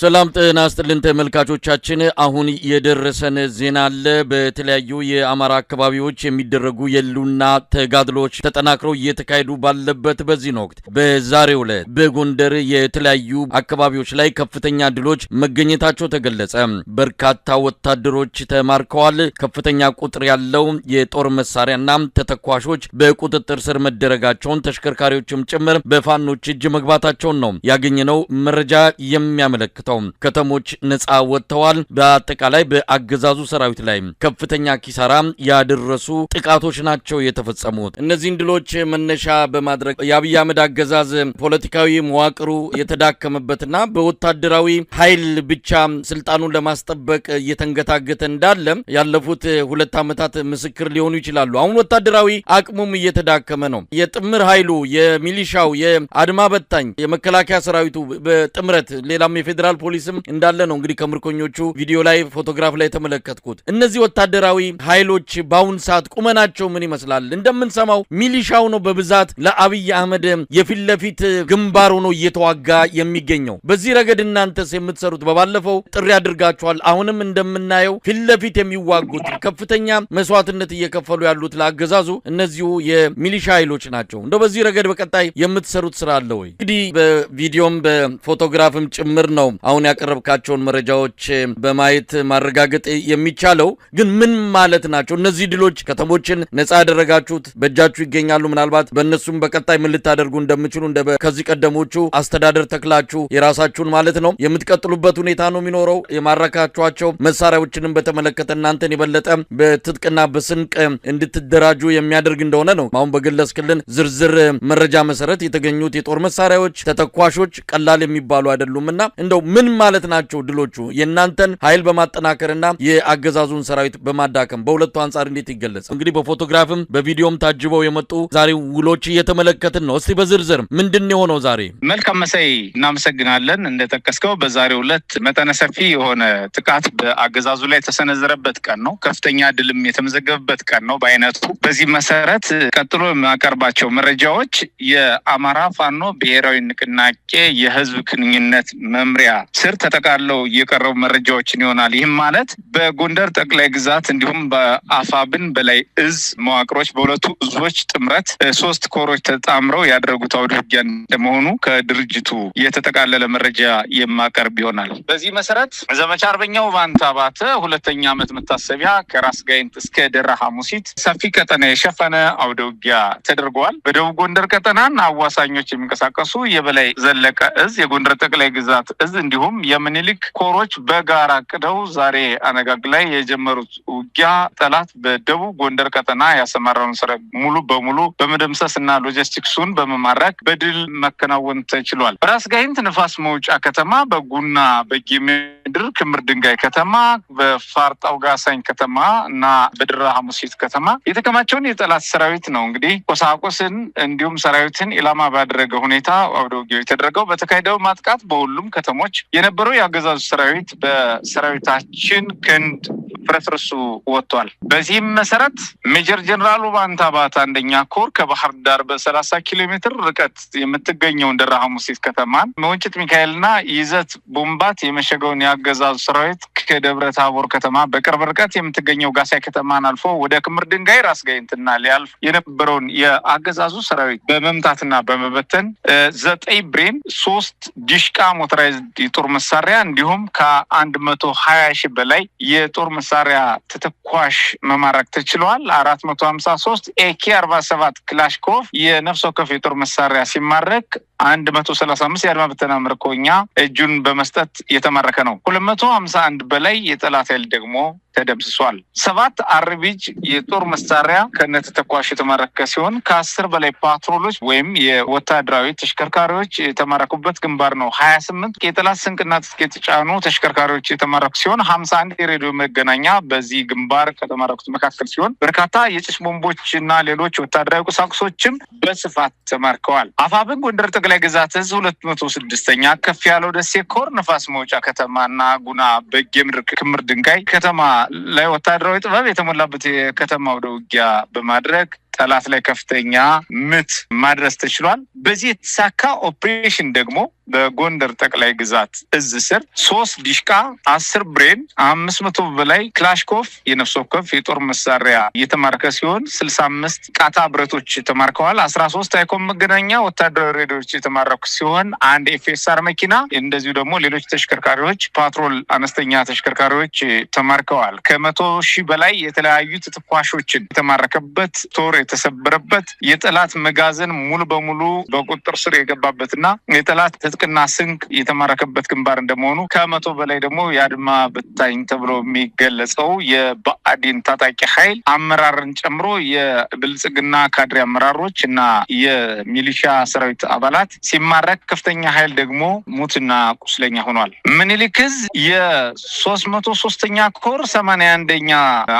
ሰላም ጤና ይስጥልን ተመልካቾቻችን፣ አሁን የደረሰን ዜና አለ። በተለያዩ የአማራ አካባቢዎች የሚደረጉ የህልውና ተጋድሎች ተጠናክረው እየተካሄዱ ባለበት በዚህ ወቅት በዛሬው ዕለት በጎንደር የተለያዩ አካባቢዎች ላይ ከፍተኛ ድሎች መገኘታቸው ተገለጸ። በርካታ ወታደሮች ተማርከዋል። ከፍተኛ ቁጥር ያለው የጦር መሳሪያና ተተኳሾች በቁጥጥር ስር መደረጋቸውን፣ ተሽከርካሪዎችም ጭምር በፋኖች እጅ መግባታቸውን ነው ያገኘነው መረጃ የሚያመለክተው። ከተሞች ነፃ ወጥተዋል። በአጠቃላይ በአገዛዙ ሰራዊት ላይ ከፍተኛ ኪሳራ ያደረሱ ጥቃቶች ናቸው የተፈጸሙት። እነዚህን ድሎች መነሻ በማድረግ የአብይ አህመድ አገዛዝ ፖለቲካዊ መዋቅሩ የተዳከመበትና በወታደራዊ ኃይል ብቻ ስልጣኑን ለማስጠበቅ እየተንገታገተ እንዳለ ያለፉት 2 ዓመታት ምስክር ሊሆኑ ይችላሉ። አሁን ወታደራዊ አቅሙም እየተዳከመ ነው። የጥምር ኃይሉ፣ የሚሊሻው፣ የአድማ በታኝ፣ የመከላከያ ሰራዊቱ በጥምረት ሌላም የፌዴራል ፖሊስም እንዳለ ነው እንግዲህ ከምርኮኞቹ ቪዲዮ ላይ ፎቶግራፍ ላይ የተመለከትኩት። እነዚህ ወታደራዊ ኃይሎች በአሁን ሰዓት ቁመናቸው ምን ይመስላል? እንደምንሰማው ሚሊሻው ነው በብዛት ለአብይ አህመድ የፊት ለፊት ግንባር ሆኖ እየተዋጋ የሚገኘው። በዚህ ረገድ እናንተስ የምትሰሩት፣ በባለፈው ጥሪ አድርጋችኋል። አሁንም እንደምናየው ፊት ለፊት የሚዋጉት፣ ከፍተኛ መስዋዕትነት እየከፈሉ ያሉት ለአገዛዙ እነዚሁ የሚሊሻ ኃይሎች ናቸው። እንደው በዚህ ረገድ በቀጣይ የምትሰሩት ስራ አለ ወይ? እንግዲህ በቪዲዮም በፎቶግራፍም ጭምር ነው አሁን ያቀረብካቸውን መረጃዎች በማየት ማረጋገጥ የሚቻለው። ግን ምን ማለት ናቸው እነዚህ ድሎች? ከተሞችን ነፃ ያደረጋችሁት በእጃችሁ ይገኛሉ። ምናልባት በእነሱም በቀጣይ ምን ልታደርጉ እንደምችሉ እንደ ከዚህ ቀደሞቹ አስተዳደር ተክላችሁ የራሳችሁን ማለት ነው የምትቀጥሉበት ሁኔታ ነው የሚኖረው። የማረካችኋቸው መሳሪያዎችንም በተመለከተ እናንተን የበለጠ በትጥቅና በስንቅ እንድትደራጁ የሚያደርግ እንደሆነ ነው አሁን በገለጽክልን ዝርዝር መረጃ መሰረት የተገኙት የጦር መሳሪያዎች፣ ተተኳሾች ቀላል የሚባሉ አይደሉምና እንደው ምን ማለት ናቸው ድሎቹ? የእናንተን ኃይል በማጠናከርና የአገዛዙን ሰራዊት በማዳከም በሁለቱ አንጻር እንዴት ይገለጻል? እንግዲህ በፎቶግራፍም በቪዲዮም ታጅበው የመጡ ዛሬ ውሎች እየተመለከትን ነው። እስቲ በዝርዝር ምንድን የሆነው ዛሬ? መልካም መሳይ፣ እናመሰግናለን። እንደጠቀስከው በዛሬው ዕለት መጠነ ሰፊ የሆነ ጥቃት በአገዛዙ ላይ የተሰነዘረበት ቀን ነው። ከፍተኛ ድልም የተመዘገበበት ቀን ነው በአይነቱ። በዚህ መሰረት ቀጥሎ የማቀርባቸው መረጃዎች የአማራ ፋኖ ብሔራዊ ንቅናቄ የህዝብ ግንኙነት መምሪያ ስር ተጠቃለው የቀረቡ መረጃዎችን ይሆናል። ይህም ማለት በጎንደር ጠቅላይ ግዛት እንዲሁም በአፋብን በላይ እዝ መዋቅሮች በሁለቱ እዞች ጥምረት 3 ኮሮች ተጣምረው ያደረጉት አውደ ውጊያ እንደመሆኑ ከድርጅቱ የተጠቃለለ መረጃ የማቀርብ ይሆናል። በዚህ መሰረት ዘመቻ አርበኛው ባንታ ባተ 2ኛ ዓመት መታሰቢያ ከራስ ጋይንት እስከ ደራ ሐሙሲት ሰፊ ቀጠና የሸፈነ አውደ ውጊያ ተደርጓል። በደቡብ ጎንደር ቀጠናና አዋሳኞች የሚንቀሳቀሱ የበላይ ዘለቀ እዝ፣ የጎንደር ጠቅላይ ግዛት እዝ እንዲሁም የምኒልክ ኮሮች በጋራ አቅደው ዛሬ አነጋግ ላይ የጀመሩት ውጊያ ጠላት በደቡብ ጎንደር ቀጠና ያሰማራውን ሰራዊት ሙሉ በሙሉ በመደምሰስ እና ሎጂስቲክሱን በመማረክ በድል መከናወን ተችሏል። በራስ ጋይንት ንፋስ መውጫ ከተማ፣ በጉና በጌምድር ክምር ድንጋይ ከተማ፣ በፋርጣው ጋሳኝ ከተማ እና በድራ ሐሙሲት ከተማ የተከማቸውን የጠላት ሰራዊት ነው እንግዲህ ቁሳቁስን እንዲሁም ሰራዊትን ኢላማ ባደረገ ሁኔታ አውደ ውጊያው የተደረገው። በተካሄደው ማጥቃት በሁሉም ከተሞች የነበረው የአገዛዙ ሰራዊት በሰራዊታችን ክንድ ፍርስርሱ ወጥቷል። በዚህም መሰረት ሜጀር ጀነራል ውባንተ አባተ 1ኛ ኮር ከባህር ዳር በ30 ኪሎ ሜትር ርቀት የምትገኘውን ደራ ሐሙሲት ከተማን፣ መወንጭት ሚካኤልና ይዘት ቦምባት የመሸገውን የአገዛዙ ሰራዊት ከደብረ ታቦር ከተማ በቅርብ ርቀት የምትገኘው ጋሳይ ከተማን አልፎ ወደ ክምር ድንጋይ ራስ ጋይንትና ሊያልፍ የነበረውን የአገዛዙ ሰራዊት በመምታትና በመበተን 9 ብሬን፣ 3 ዲሽቃ ሞተራይዝድ የጦር መሳሪያ እንዲሁም ከ120 ሺህ በላይ የጦር መሳሪያ ተተኳሽ መማረክ ተችሏል። 453 ኤኬ 47 ክላሽኮቭ የነፍስ ወከፍ የጦር መሳሪያ ሲማረክ 135 የአድማ ብተና ምርኮኛ እጁን በመስጠት የተማረከ ነው። 251 በላይ የጠላት ኃይል ደግሞ ተደምስሷል። 7 አርቢጅ የጦር መሳሪያ ከነተተኳሽ የተማረከ ሲሆን ከ10 በላይ ፓትሮሎች ወይም የወታደራዊ ተሽከርካሪዎች የተማረኩበት ግንባር ነው። 28 የጠላት ስንቅና ትጥቅ የተጫኑ ተሽከርካሪዎች የተማረኩ ሲሆን 51 የሬዲዮ መገናኛ በዚህ ግንባር ከተማረኩት መካከል ሲሆን በርካታ የጭስ ቦምቦች እና ሌሎች ወታደራዊ ቁሳቁሶችም በስፋት ተማርከዋል። አፋብን ጎንደር ጠቅላይ ግዛት እዝ 206ኛ ከፍ ያለው ደሴ ኮር ንፋስ መውጫ ከተማና ጉና በጌምድር ክምር ድንጋይ ከተማ ላይ ወታደራዊ ጥበብ የተሞላበት የከተማ አውደ ውጊያ በማድረግ ጠላት ላይ ከፍተኛ ምት ማድረስ ተችሏል። በዚህ የተሳካ ኦፕሬሽን ደግሞ በጎንደር ጠቅላይ ግዛት እዝ ስር 3 ዲሽቃ፣ 10 ብሬን፣ 500 በላይ ክላሽኮፍ የነፍስ ወከፍ የጦር መሳሪያ እየተማረከ ሲሆን 65 ቃታ ብረቶች ተማርከዋል። 13 አይኮም መገናኛ ወታደራዊ ሬዲዮዎች የተማረኩ ሲሆን አንድ FSR መኪና፣ እንደዚሁ ደግሞ ሌሎች ተሽከርካሪዎች፣ ፓትሮል አነስተኛ ተሽከርካሪዎች ተማርከዋል። ከ100,000 በላይ የተለያዩ ተተኳሾችን የተማረከበት፣ ጦር የተሰበረበት፣ የጠላት መጋዘን ሙሉ በሙሉ በቁጥጥር ስር የገባበትና የጠላት ትጥቅና ስንቅ የተማረከበት ግንባር እንደመሆኑ ከ100 በላይ ደግሞ የአድማ በታኝ ተብሎ የሚገለጸው የብአዴን ታጣቂ ኃይል አመራርን ጨምሮ የብልጽግና ካድሬ አመራሮች እና የሚሊሻ ሰራዊት አባላት ሲማረክ ከፍተኛ ኃይል ደግሞ ሙትና ቁስለኛ ሆኗል። ምኒልክ ዕዝ የ303ኛ ኮር 81ኛ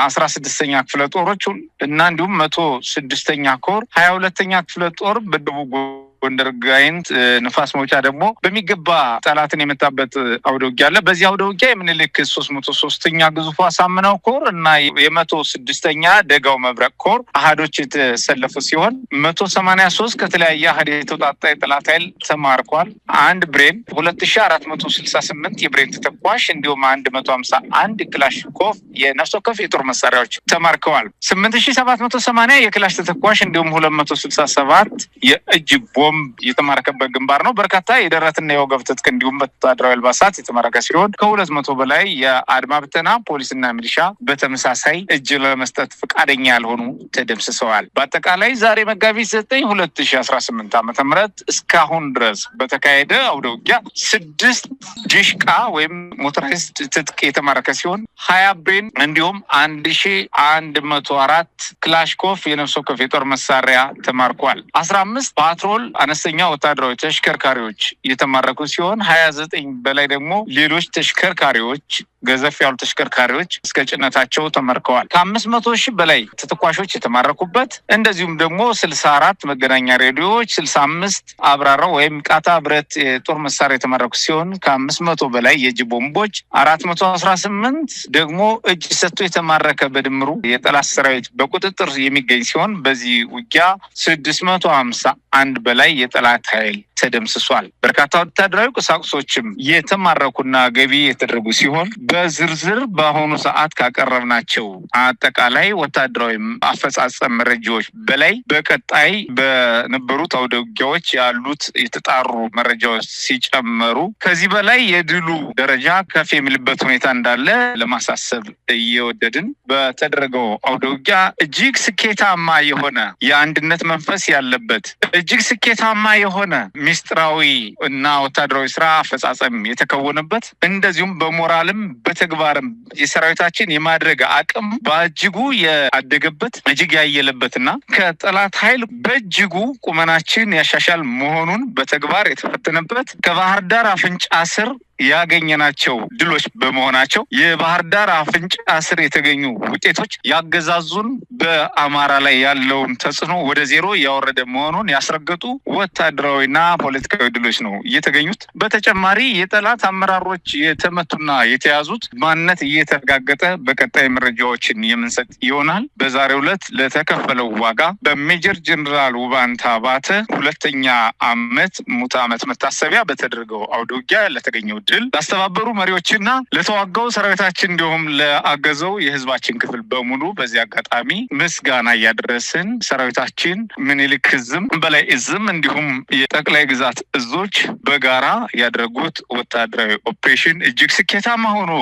16ኛ ክፍለ ጦሮች እና እንዲሁም 106ኛ ኮር 22ኛ ክፍለ ጦር በደቡብ ጎንደር ጋይንት ንፋስ መውጫ ደግሞ በሚገባ ጠላትን የመታበት አውደ ውጊያ አለ። በዚህ አውደ ውጊያ የምኒልክ 303ኛ ግዙፉ አሳምነው ኮር እና የ106ኛ ደጋው መብረቅ ኮር አሃዶች የተሰለፉ ሲሆን 183 ከተለያየ አሃድ የተውጣጣ የጠላት ኃይል ተማርኳል። አንድ ብሬን፣ 2468 የብሬን ተተኳሽ እንዲሁም 151 ክላሽንኮቭ የነፍስ ወከፍ የጦር መሳሪያዎች ተማርከዋል። 8780 የክላሽ ተተኳሽ እንዲሁም 267 የእጅ ቦምብ የተማረከበት ግንባር ነው። በርካታ የደረትና የወገብ ትጥቅ እንዲሁም ወታደራዊ አልባሳት የተማረከ ሲሆን ከ200 በላይ የአድማ ብተና፣ ፖሊስና ሚሊሻ በተመሳሳይ እጅ ለመስጠት ፈቃደኛ ያልሆኑ ተደምስሰዋል። በአጠቃላይ ዛሬ መጋቢት 9 2018 ዓ.ም እስካሁን ድረስ በተካሄደ አውደ ውጊያ 6 ዲሽቃ ወይም motorized ትጥቅ የተማረከ ሲሆን 20 ብሬን እንዲሁም 1104 ክላሽኮፍ የነፍስ ወከፍ የጦር መሳሪያ ተማርኳል። 15 ፓትሮል አነስተኛ ወታደራዊ ተሽከርካሪዎች የተማረኩ ሲሆን 29 በላይ ደግሞ ሌሎች ተሽከርካሪዎች፣ ገዘፍ ያሉ ተሽከርካሪዎች እስከ ጭነታቸው ተማርከዋል። ከ500,000 በላይ ተተኳሾች የተማረኩበት፣ እንደዚሁም ደግሞ 64 መገናኛ ሬዲዮዎች፣ 65 አብራራው ወይም ቃታ ብረት የጦር መሳሪያ የተማረኩ ሲሆን ከ500 በላይ የእጅ ቦምቦች፣ 418 ደግሞ እጅ ሰጥቶ የተማረከ በድምሩ የጠላት ሰራዊት በቁጥጥር የሚገኝ ሲሆን በዚህ ውጊያ 651 በላይ የጠላት ኃይል ተደምስሷል። በርካታ ወታደራዊ ቁሳቁሶችም የተማረኩና ገቢ የተደረጉ ሲሆን በዝርዝር በአሁኑ ሰዓት ካቀረብናቸው አጠቃላይ ወታደራዊ አፈጻጸም መረጃዎች በላይ በቀጣይ በነበሩት አውደ ውጊያዎች ያሉት የተጣሩ መረጃዎች ሲጨመሩ ከዚህ በላይ የድሉ ደረጃ ከፍ የሚልበት ሁኔታ እንዳለ ለማሳሰብ እየወደድን፣ በተደረገው አውደ ውጊያ እጅግ ስኬታማ የሆነ የአንድነት መንፈስ ያለበት፣ እጅግ ስኬታማ የሆነ ሚስጥራዊ እና ወታደራዊ ስራ አፈጻጸም የተከወነበት፣ እንደዚሁም በሞራልም በተግባርም የሰራዊታችን የማድረግ አቅም በእጅጉ ያደገበት፣ እጅግ ያየለበት እና ከጠላት ኃይል በእጅጉ ቁመናችን ያሻሻል መሆኑን በተግባር የተፈተነበት፣ ከባህር ዳር አፍንጫ ስር ያገኘናቸው ድሎች በመሆናቸው የባህር ዳር አፍንጫ ስር የተገኙ ውጤቶች ያገዛዙን በአማራ ላይ ያለውን ተጽዕኖ ወደ ዜሮ ያወረደ መሆኑን ያስረገጡ ወታደራዊና ፖለቲካዊ ድሎች ነው እየተገኙት። በተጨማሪ የጠላት አመራሮች የተመቱና የተያዙት ማንነት እየተረጋገጠ በቀጣይ መረጃዎችን የምንሰጥ ይሆናል። በዛሬው ዕለት ለተከፈለው ዋጋ በሜጀር ጀነራል ውባንተ አባተ ሁለተኛ ዓመት ሙት ዓመት መታሰቢያ በተደረገው አውደ ውጊያ ለተገኘው ድል ላስተባበሩ መሪዎችና ለተዋጋው ሰራዊታችን እንዲሁም ለአገዘው የህዝባችን ክፍል በሙሉ በዚህ አጋጣሚ ምስጋና እያደረስን፣ ሰራዊታችን ምኒልክ እዝም፣ በላይ እዝም እንዲሁም የጠቅላይ ግዛት እዞች በጋራ ያደረጉት ወታደራዊ ኦፕሬሽን እጅግ ስኬታማ ሆኖ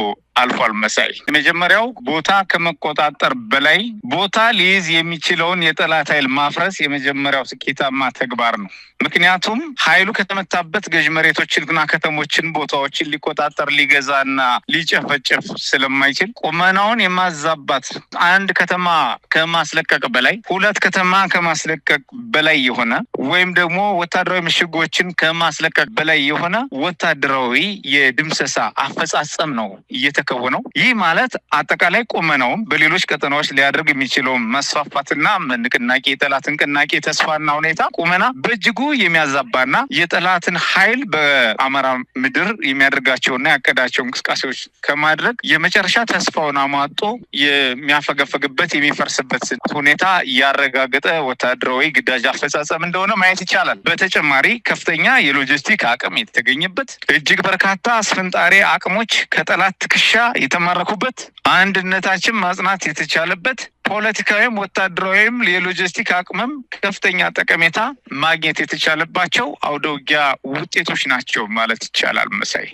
አልፏል። መሳይ፣ የመጀመሪያው ቦታ ከመቆጣጠር በላይ ቦታ ሊይዝ የሚችለውን የጠላት ኃይል ማፍረስ የመጀመሪያው ስኬታማ ተግባር ነው። ምክንያቱም ኃይሉ ከተመታበት ገዥ መሬቶችንና ከተሞችን፣ ቦታዎችን ሊቆጣጠር፣ ሊገዛና ሊጨፈጭፍ ስለማይችል ቁመናውን የማዛባት፣ አንድ ከተማ ከማስለቀቅ በላይ፣ ሁለት ከተማ ከማስለቀቅ በላይ የሆነ ወይም ደግሞ ወታደራዊ ምሽጎችን ከማስለቀቅ በላይ የሆነ ወታደራዊ የድምሰሳ አፈጻጸም ነው እየተከናወነ የተከወነው። ይህ ማለት አጠቃላይ ቁመናውም በሌሎች ቀጠናዎች ሊያደርግ የሚችለውን መስፋፋትና ንቅናቄ፣ የጠላት ንቅናቄ ተስፋና ሁኔታ ቁመና በእጅጉ የሚያዛባና የጠላትን ኃይል በአማራ ምድር የሚያደርጋቸውና ያቀዳቸው እንቅስቃሴዎች ከማድረግ የመጨረሻ ተስፋውን አሟጦ የሚያፈገፈግበት፣ የሚፈርስበት ሁኔታ ያረጋገጠ ወታደራዊ ግዳጅ አፈጻጸም እንደሆነ ማየት ይቻላል። በተጨማሪ ከፍተኛ የሎጂስቲክ አቅም የተገኘበት፣ እጅግ በርካታ አስፈንጣሪ አቅሞች ከጠላት ትከሻ የተማረኩበት፣ አንድነታችን ማጽናት የተቻለበት፣ ፖለቲካዊም ወታደራዊም የሎጂስቲክ አቅምም ከፍተኛ ጠቀሜታ ማግኘት የተቻለባቸው አውደ ውጊያ ውጤቶች ናቸው ማለት ይቻላል። መሳይ።